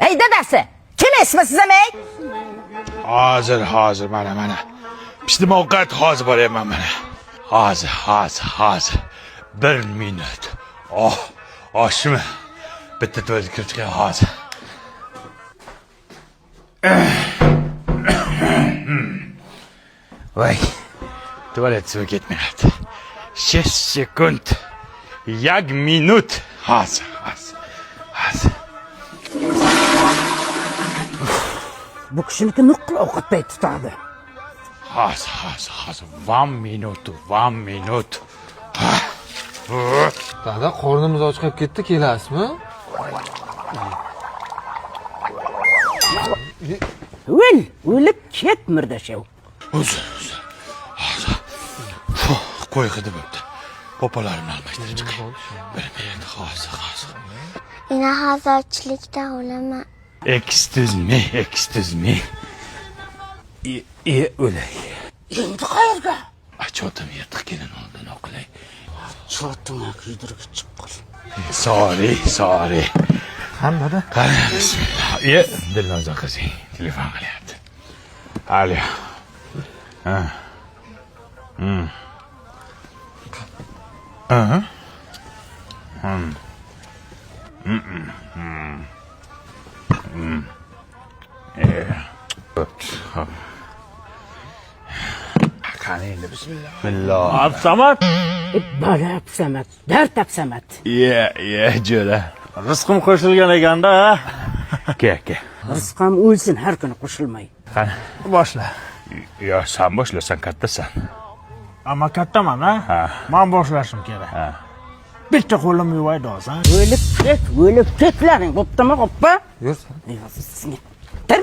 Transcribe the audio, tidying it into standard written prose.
Ey dadasi, kim esmi siz ham ey? Hozir, hozir, mana, mana. Pishdim ovqat, hozir boryapman mana. Hozir, hozir, hozir. Bir minut. Oh, oshmi? Bitta tualetga kirib chiqay hozir. Voy. Tualet suvi ketmayapti. 6 sekund. Як minut. Hozir, hozir. Hozir. Bu kishiniki nuqul ovqat payt tutadi. Hozir, hozir, hozir. 1 minut, 1 minut. Dada, qornimiz ochqab ketdi, kelasizmi? O'l, o'lib ket murdashev. Uzr, uzr. Hozir. Fuh, qo'y hidi bo'pti. Popalarimni almashtirib chiqay. Bir minut, hozir, hozir. Ina hozir ochlikdan o'laman. Excuse me, excuse me. E, e, o'lay. Endi qayerga? Achotim yirtiq kelin oldin o'qilay. Chotingga kuydirib chiqqur. Sorry, sorry. Qani dada? Qani, bismillah. E, Dilnoza qizing telefon qilyapti. Alo. Ha. Hmm. Aha. Hmm. Hmm. Hmm. Hmm. E. Bo'pti. Hop. Qani endi bismillah. Bismillah. Absamad. E, bala absamat, dard absamat. Ye, ye, jo'ra. Rizqim qo'shilgan ekanda ha. Ke, ke. Rizqam o'lsin har kuni qo'shilmay. Qani. Boshla. Yo, san boshla, san kattasan. Amma kattaman ha. Ha. Man boshlashim kerak. Ha. Bitta qo'lim yuvay dosan. O'lib ket, o'lib ketlaring, bo'ptimi, xo'ppa? Yur. Tir.